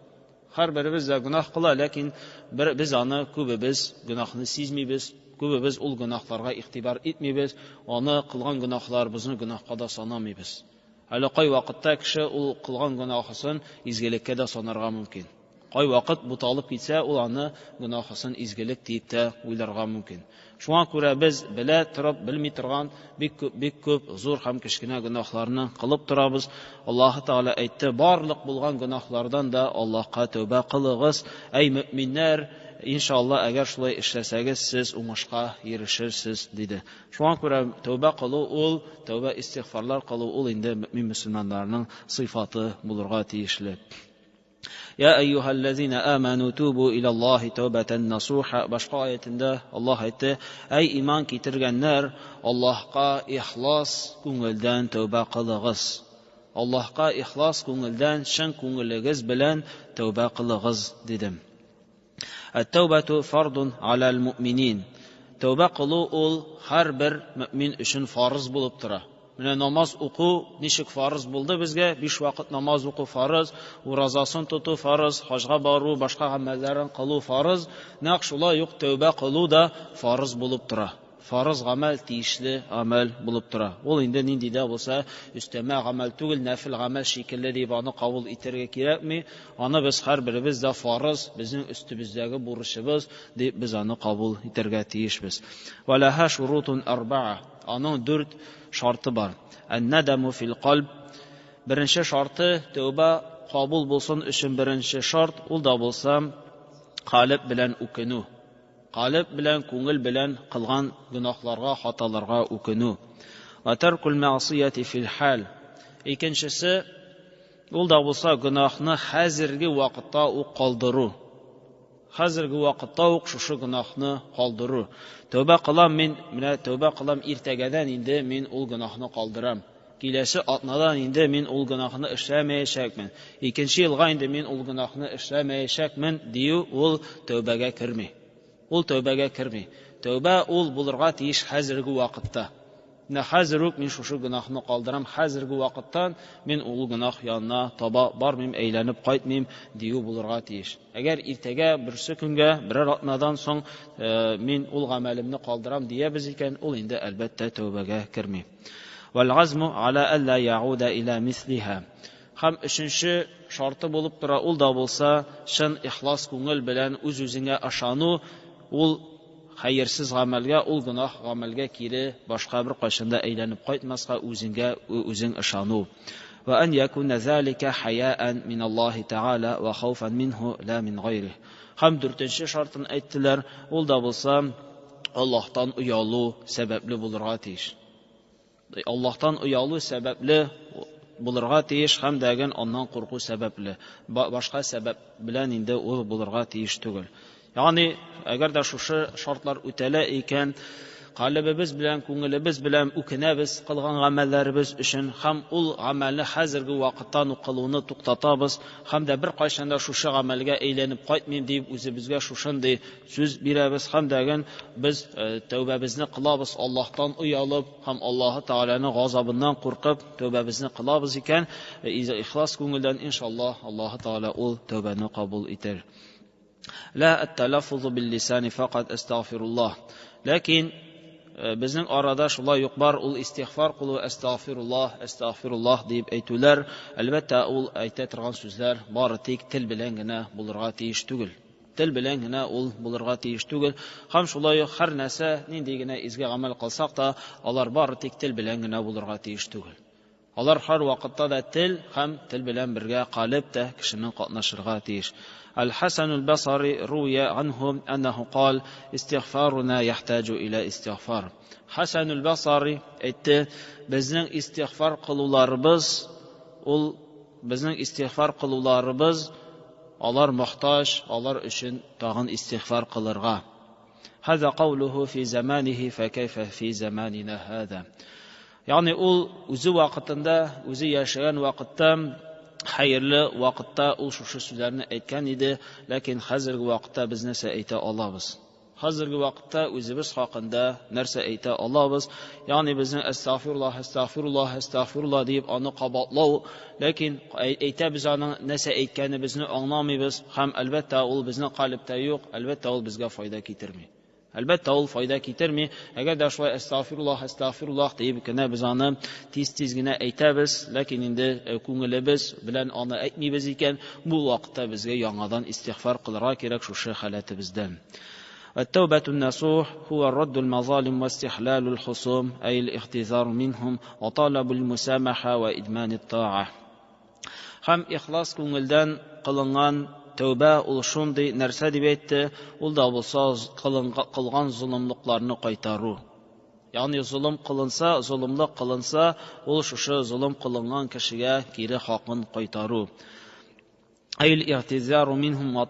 Һәрберебез дә гөнаһ кыла, ләкин бер без аны күбебез гөнаһны сизмибез, күбебез ул гөнаһларга игътибар итмибез, аны кылган гөнаһларыбызны гөнаһка да санамыйбыз. Әле кайвакытта кеше ул кылган гөнаһысын изгелеккә дә санарга мөмкин. Кайвакыт буталып китсә, ул аны гөнаһысын изгелек диеп тә уйларга мөмкин. Шуңа күрә без белә торып, белми торган бик күп, бик күп зур һәм кечкенә гөнаһларны кылып торабыз. Аллаһы Тәгалә әйтте, барлык булган гөнаһлардан да Аллаһка тәүбә кылыгыз, әй мөэминнәр, иншалла, әгәр шулай эшләсәгез, сез уңышка ирешерсез, диде. Шуңа күрә тәүбә кылу ул, тәүбә истигъфарлар кылу ул инде мөэмин мөселманнарның сыйфаты булырга тиешле. Я әйюһәлләзина аману тубу илаллаһи тәүбәтән насуха. Башка аятендә Аллаһ әйтте, әй иман китергәннәр, Аллаһка ихлас күңелдән тәүбә кылыгыз. Аллаһка ихлас күңелдән, чын күңелегез белән тәүбә кылыгыз, дидем. Әт-тәүбәту фардун аләл муъминин. Тәүбә кылу ул һәрбер мөэмин өчен фарыз булып тора. Менә намаз уку ничек фарыз булды безгә, биш вакыт намаз уку фарыз, уразасын тоту фарыз, хаҗга бару, башка гамәлләрен кылу фарыз, нәкъ шулай ук тәүбә кылу да фарыз булып тора. Фарыз гамәл, тиешле гамәл булып тора. Ул инде нинди дә булса өстәмә гамәл түгел, нәфел гамәл шикелле дип аны кабул итәргә кирәкми. Аны без һәрберебез дә фарыз, безнең өстебездәге бурычыбыз дип без аны кабул итәргә тиешбез. Вә ләһә шурутун арбаа. Аның дүрт шарты бар. Ән-надаму фил кальб. Беренче шарты, тәүбә кабул булсын өчен беренче шарт, ул да булса калеб белән үкенү. Калеб белән, күңел белән кылган гөнаһларга, хаталарга үкенү. Вә тәркул мәгъсияти фил хәл. Икенчесе, ул да булса гөнаһны хәзерге вакытта ук калдыру. Хәзерге вакытта ук шушы гөнаһны калдыру. Тәүбә кылам мин, менә тәүбә кылам иртәгәдән инде мин ул гөнаһны калдырам. Киләсе атнадан инде мин ул гөнаһны эшләмәячәкмен. Икенче елга инде мин ул гөнаһны эшләмәячәкмен дию ул тәүбәгә керми. Ул тәүбәгә керми. Тәүбә ул булырга тиеш хәзерге вакытта. Менә хәзер үк мин шушы гөнаһны калдырам, хәзерге вакыттан мин ул гөнаһ янына таба бармыйм, әйләнеп кайтмыйм дию булырга тиеш. Әгәр иртәгә, берсе көнгә, берәр атнадан соң мин ул гамәлемне калдырам диябез икән, ул инде әлбәттә тәүбәгә керми. Вәл-газму аля әллә яуда иля мислиһа. Һәм өченче шарты булып тора, ул да булса, чын ихлас күңел белән үз-үзеңә ышану, ул хәерсез гамәлгә, ул гөнаһ гамәлгә кире башка беркайчан да әйләнеп кайтмаска үзеңгә үзең ышану. Вә ан якуна залика хаяан мин Аллаһи тәгалә вә хауфан минһу ла мин гайрих. Һәм дүртенче шартын әйттеләр, ул да булса, Аллаһтан оялу сәбәпле булырга тиеш. Аллаһтан оялу сәбәпле булырга тиеш һәм дәген аннан курку сәбәпле. Башка сәбәп белән инде ул булырга тиеш түгел. Ягъни, әгәр дә шушы шартлар үтәлә икән, калебебез белән, күңелебез белән үкенәбез кылган гамәлләребез өчен һәм ул гамәлне хәзерге вакыттан ук кылуны туктатабыз һәм дә беркайчан да шушы гамәлгә әйләнеп кайтмыйм дип үзебезгә шушындый Сүз бирәбез һәм дәген без тәүбәбезне кылабыз Аллаһтан оялып һәм Аллаһы Тәгаләнең газабыннан куркып тәүбәбезне кылабыз икән, ихлас күңелдән иншаллаһ Аллаһы Тәгалә ул тәүбәне кабул итәр. Ла ат-талаффузу бил-лисани факат әстәгъфируллаһ. Ләкин безнең арада шулай ук бар ул истигъфар кылу, әстәгъфируллаһ, әстәгъфируллаһ дип әйтүләр, әлбәттә, ул әйтә торган сүзләр бары тик тел белән генә булырга тиеш түгел. Тел белән генә ул булырга тиеш түгел. Һәм шулай ук һәр нәрсә, нинди генә изге гамәл кылсак та, алар бары тик тел белән генә булырга тиеш түгел. Алар һәр вакытта да тел һәм тел белән бергә калеб тә кешенең катнашырга тиеш. Аль-Хасан аль-Басри руя анху аннаху кал, Истигъфаруна яхтаҗу иля истигъфар. Хасан аль-Басри әйтте, безнең истигъфар кылуларыбыз ул безнең истигъфар кылуларыбыз Алар мохтаҗ, алар өчен тагын истигъфар кылырга. Һаза каулуху фи заманихи фәкәйфә фи заманина һаза. Ягъни ул үзе вакытында, үзе яшәгән вакытта Хәерле вакытта ул шушы сүзләрне әйткән иде, ләкин хәзерге вакытта без нәрсә әйтә алабыз? Хәзерге вакытта үзебез хакында нәрсә әйтә алабыз? Ягъни безнең әстәгъфируллаһ, әстәгъфируллаһ, әстәгъфируллаһ диеп аны кабатлау, ләкин әйтәбез аның нәрсә әйткәнебезне аңламыйбыз һәм әлбәттә ул безнең калебтә юк, әлбәттә ул безгә файда китерми. Әлбәттә, ул файда китерми. Әгәр дә шулай әстәгъфируллаһ, әстәгъфируллаһ диеп кенә без аны тиз-тиз генә әйтәбез, ләкин инде күңелебез белән аны әйтмибез икән, бу вакытта безгә яңадан истигъфар кылырга кирәк шушы халәтебездән. التوبة النصوح هو رد المظالم واستحلال الخصوم أي الاعتذار منهم وطلب المسامحة وإدمان الطاعة. Һәм ихлас күңелдән кылынган тәүбә ул шундый нәрсә дип әйтте, ул да булса кылган золымлыкларны кайтару. Ягъни золым кылынса, золымлык кылынса, ул шушы золым кылынган кешегә кире хакын кайтару. Әйл игътизару минһум ва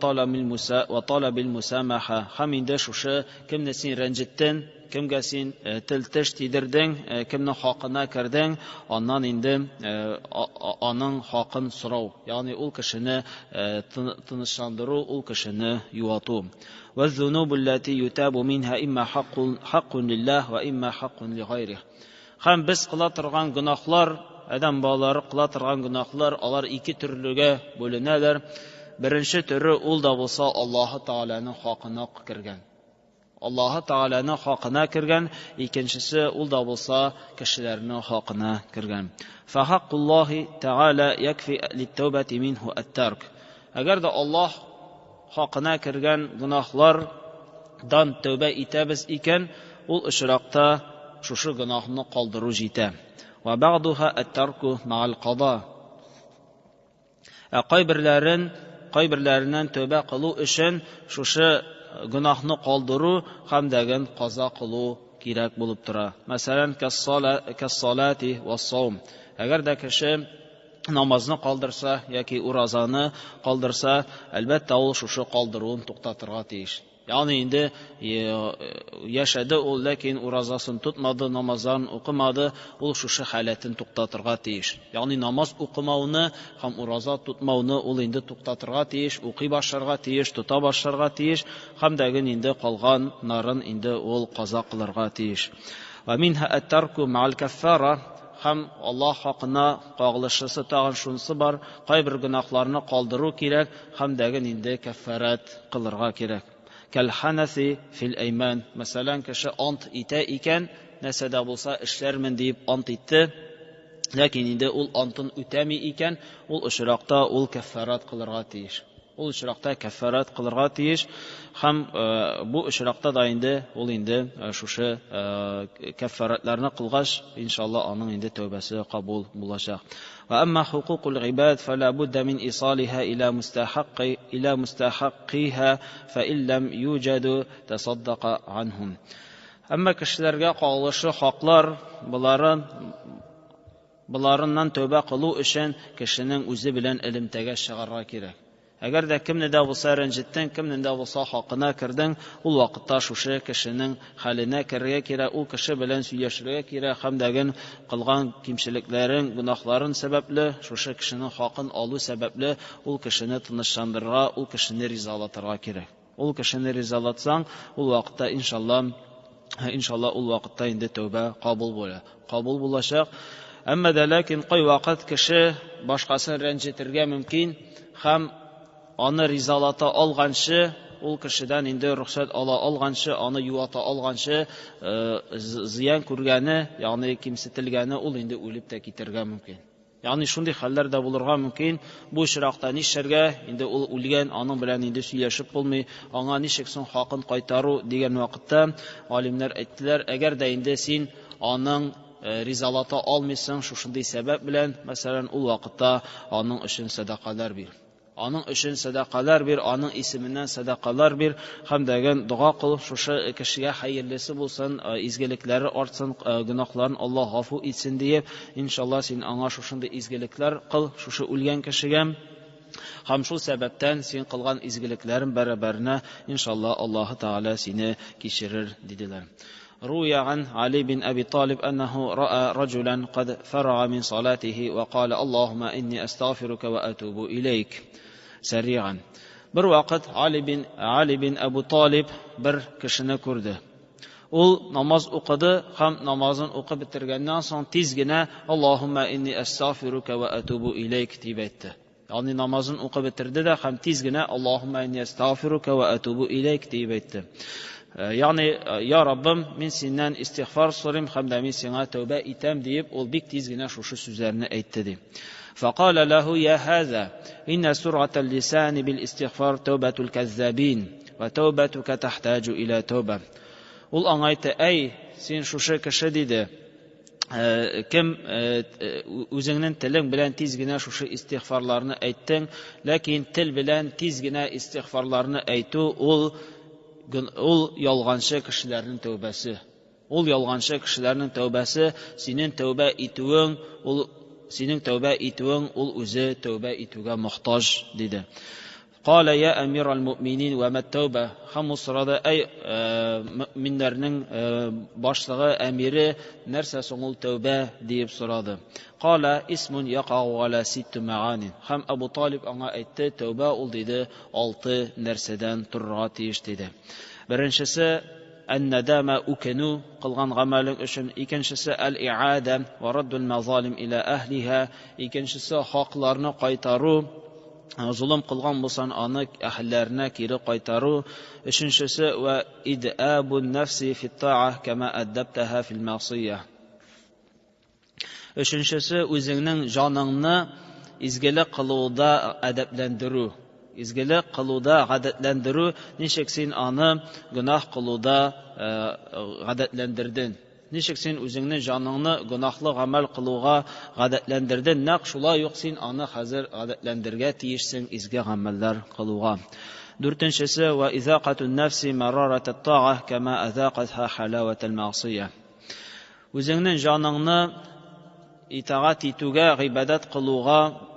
талабил мусамаха. Һәм инде шушы кемне син рәнҗеттең, кемгә син тел-теш тидердең, кемнең хакына кердең, аннан инде аның хакын сорау. Ягъни ул кешене тынычландыру, ул кешене юату. Ваззунубу аллати ютабу минха имма хаккун лиллах ва имма хаккун ли гайрих. Һәм без кыла торган гөнаһлар, адәм балалары кыла торган гөнаһлар, алар ике төрлегә бүленәләр. Беренче төре ул да булса Аллаһы Тәгаләнең хакына кергән. Аллаһы Тәгаләнең хакына кергән, икенчесе ул да булса кешеләрнең хакына кергән. Фахаккуллаһи Тәгалә якфи литтәүбәти минһу ат-тарк. Әгәр дә Аллаһ хакына кергән гөнаһлардан тәүбә итәбез икән, ул очракта шушы гөнаһны калдыру җитә. Ва бәгъдуха ат-тарку ма'ал када. Ә кайберләрен, кайберләреннән тәүбә кылу өчен шушы гөнаһны калдыру һәм дәген каза кылу кирәк булып тора. Мәсәлән, кассалати вассаум. Әгәр дә кеше намазны калдырса яки уразаны калдырса, әлбәттә ул шушы калдыруын туктатырга тиеш. Ягъни инде яшәде ул, ләкин уразасын тотмады, намазларын укымады, ул шушы халәтен туктатырга тиеш. Ягъни намаз укымауны һәм ураза тотмауны ул инде туктатырга тиеш, укый башларга тиеш, тота башларга тиеш һәм дәген инде калганнарын инде ул каза кылырга тиеш. Ва минха ат-тарку ма'ал каффара. Һәм Аллаһ хакына кагылышлысы тагын шунысы бар, кайбер гөнаһларны калдыру кирәк һәм дәген инде каффарат кылырга кирәк. Кәлханаси фил әйман. Мәсәлән, кеше ант итә икән, нәрсә дә булса эшләрмен дип ант итте, ләкин инде ул антын үтәми икән, ул очракта ул каффарат кылырга тиеш. Ул очракта каффарат кылырга тиеш һәм бу очракта да инде ул инде шушы каффаратларны кылгач, иншалла аның инде тәүбәсе кабул булачак. Ва әмма хукукул гыйбад фала будда мин исалиха ила мустахаққи ила мустахаққиха фа иллам юҗаду тасаддака анхум. Әмма кешеләргә кагылышлы хаклар буларыннан тәүбә кылу өчен кешенең үзе белән элемтәгә чыгарга кирәк. Әгәр дә кемне дә булса рәнҗеттең, кемне дә булса хакына кердең, ул вакытта шушы кешенең хәленә керергә кирәк, ул кеше белән сөйләшергә кирәк һәм дәген кылган кимчелекләрен, гөнаһларын сәбәпле, шушы кешенең хакын алу сәбәпле, ул кешене тынычландырырга, ул кешене ризалатырга кирәк. Ул кешене ризалатсаң, ул вакытта иншалла, иншалла ул вакытта инде тәүбә кабул була. Кабул булачак. Әмма дә ләкин кайвакыт кеше башкасын рәнҗетергә мөмкин һәм аны ризалата алганчы, ул кешедән инде рөхсәт ала алганчы, аны юата алганчы, зыян күргәне, ягъни кимсетелгәне ул инде үлеп тә китәргә мөмкин. Ягъни шундый хәлләр дә булырга мөмкин. Бу очракта нишләргә? Инде ул үлгән, аның белән инде сөйләшеп булмый, аңа ничек соң хакын кайтару дигән вакытта галимнәр әйттеләр, әгәр дә инде син аның ризалата алмыйсың шушындый сәбәп белән, мәсәлән, ул вакытта аның өчен сәдакалар бир. Аның өчен сәдакалар бир, аның исеменнән сәдакалар бир һәм дәген дога кыл, шушы кешегә хәерлесе булсын, изгелекләре артсын, гөнаһларын Аллаһ гафу итсен диеп, иншалла син аңа шушындый изгелекләр кыл, шушы үлгән кешегә. Һәм шул сәбәптән син кылган изгелекләрен бәрабәренә иншалла Аллаһы Тәгалә сине кичерер диделәр. روي عن علي بن أبي طالب أنه رأى رجلا قد فرغ من صلاته وقال اللهم إني أستغفرك وأتوب إليك سريعا. Бер вакыт Али бин Абу Талиб бер кешене күрде. Ул намаз укыды һәм намазын укып бетергәннән соң тиз генә "Аллаһумма инни әстәгъфирука ва атубу илейк" дип әйтте. Ягъни намазын укып бетерде дә һәм тиз генә "Аллаһумма инни әстәгъфирука ва атубу илейк" дип әйтте. Ягъни, "Я Раббым, мин синнән истигъфар сорыйм һәм дә мин сиңа тәүбә итәм" диеп, ул бик тиз генә шушы сүзләрне әйтте ди. فقال له يا هذا إن سرعة اللسان بالاستغفار توبة الكذابين وتوبتك تحتاج إلى توبة. Ул аңа әйтте: "Әй, син шушы кеше, – диде, – кем үзеңнең телең белән тиз генә шушы истигъфарларны әйттең, ләкин тел белән тиз генә истигъфарларны әйтү ул ялганчы кешеләрнең тәүбәсе. Ул ялганчы кешеләрнең тәүбәсе, синең тәүбә итүең ул үзе тәүбә итүгә мохтаҗ", – диде. قال يا أمير المؤمنين وما التوبة؟ Һәм ул сорады: "Әй, мөэминнәрнең башлыгы, әмире, нәрсә соң ул тәүбә?" – диеп сорады. قال اسم يقع على ست معان. Һәм Абу Талиб аңа әйтте: "Тәүбә ул, – диде, – алты нәрсәдән торырга тиеш", – диде. Беренчесе الندامة, үкенү кылган гамәлең өчен. Икенчесе الإعادة ورد المظالم إلى أهلها. Икенчесе хакларны кайтару, золым кылган булсаң, аны әһелләренә кире кайтару. Өченчесе وإدآب النفس في الطاعة كما أدبتها في المعصية. Өченчесе үзеңнең җаныңны изгелек кылуда әдәпләндерү. Изгелек кылуда гадәтләндерү, ничек син аны гөнаһ кылуда гадәтләндердең. Ничек син үзеңнең җаныңны гөнаһлы гамәл кылуга гадәтләндердең, нәкъ шулай ук син аны хәзер гадәтләндерергә тиешсең изге гамәлләр кылуга. Дүртенчесе وإذاقة النفس مرارة الطاعة كما أذاقتها حلاوة المعصية. Үзеңнең җаныңны итагать итүгә, гыйбадәт кылуга,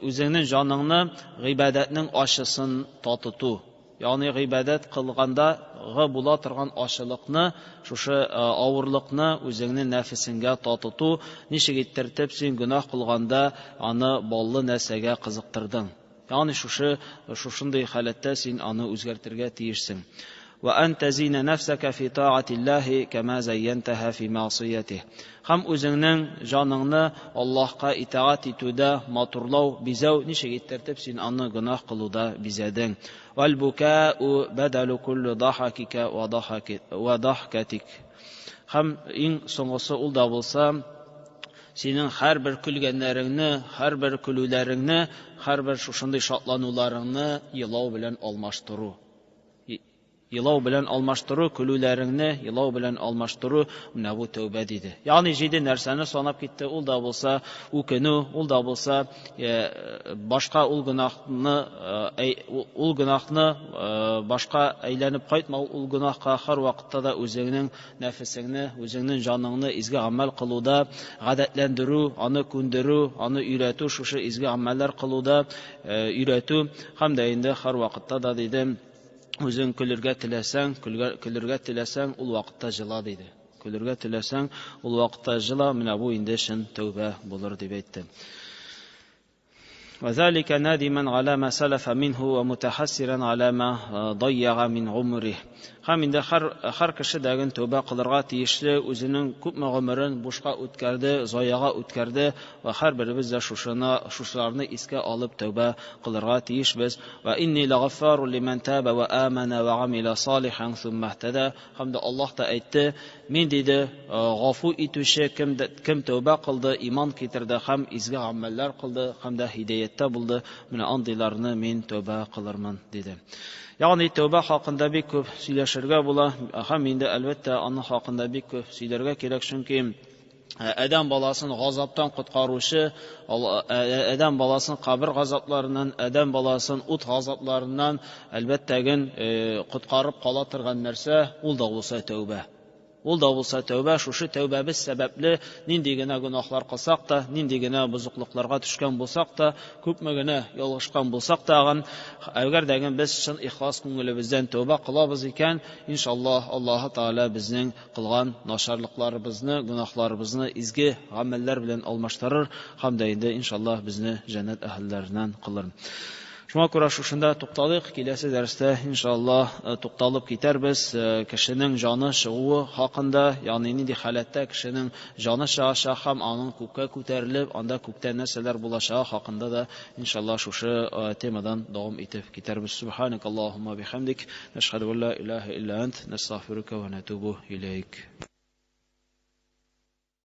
үзеңнең җаныңны гыйбадәтнең ачысын татыту. Ягъни гыйбадәт кылгандагы була торган ачылыкны, шушы авырлыкны үзеңнең нәфесеңгә татыту, ничек иттертеп син гөнаһ кылганда аны баллы нәрсәгә кызыктырдың. Ягъни шушындый халәттә син аны үзгәртергә тиешсең. وأن تزين نفسك في طاعة الله كما زينتها في معصيته. Һәм үзеңнең җаныңны Аллаһка итагать итүдә матурлау, бизәү, ничек иттертеп син аны гөнаһ кылуда бизәдең. والبكاء بدل كل ضحكك وضحكتك. Һәм иң соңгысы ул да булса, синең һәрбер көлгәннәреңне, һәрбер көлүләреңне, һәрбер шушындый шатлануларыңны елау белән алмаштыру. Елау белән алмаштыру, көлүләреңне елау белән алмаштыру, менә бу тәүбә, диде. Ягъни җиде нәрсәне санап китте. Ул да булса үкенү, ул да булса башка ул гөнаһны башка әйләнеп кайтмау, ул гөнаһка һәр вакытта да үзеңнең нәфесеңне, үзеңнең җаныңны изге гамәл кылуда гадәтләндерү, аны күндерү, аны өйрәтү, шушы изге гамәлләр кылуда өйрәтү һәм дә инде һәр вакытта да, диде, үзең көлергә теләсәң, көлергә теләсәң, ул вакытта җыла, диде. Көлергә теләсәң, ул вакытта җыла, менә бу инде чын тәүбә булыр, дип әйтте. وذلك نادما على ما سلف منه ومتحسرا على ما ضيع من عمره. Һәм инде һәр кеше дәген тәүбә кылырга тиешле, үзенең күпме гомерен бушка үткәрде, заяга үткәрде, ва һәрберебез дә шушыны шушыларны искә алып тәүбә кылырга тиешбез. وإني لغفار لمن تاب وآمن وعمل صالحا ثم اهتدى. Һәм дә Аллаһ та әйтте: "Мин, – диде, – гафу итүче, кем тәүбә кылды, иман китерде һәм изге гамәлләр кылды һәм дә һидаяттә булды, менә андыйларны мин тәүбә кылырмын", – диде. Ягъни тәүбә хакында бик күп сөйләшергә була, һәм инде әлбәттә аның хакында бик күп сөйләргә кирәк, чөнки адәм баласын газаптан коткаручы, адәм баласын кабер газапларыннан, адәм баласын ут газапларыннан әлбәттәген коткарып кала торган нәрсә ул да булса тәүбә. Ул да булса тәүбә, шушы тәүбәбез сәбәпле нинди генә гөнаһлар кылсак та, нинди генә бозыклыкларга төшкән булсак та, күпме генә ялгышкан булсак тагын, әгәр дә без чын ихлас күңелебездән тәүбә кылабыз икән, иншаллаһ, Аллаһы Тәгалә безнең кылган начарлыкларыбызны, гөнаһларыбызны изге гамәлләр белән алмаштырыр һәм дә инде иншаллаһ безне җәннәт әһелләреннән кылыр. Шуңа күрә шушында тукталыйк. Киләсе дәрестә иншаллаһ тукталып китәрбез кешенең җаны чыгуы хакында, ягъни нинди халәттә кешенең җаны чыгачак һәм аның күккә күтәрелеп, анда күктә нәрсәләр булачагы хакында да иншаллаһ шушы темадан дәвам итеп китәрбез. Субханакаллаһумма бихамдик, нашһаду ан ла илаһа илля ант, настагъфирука ва натубу илейк.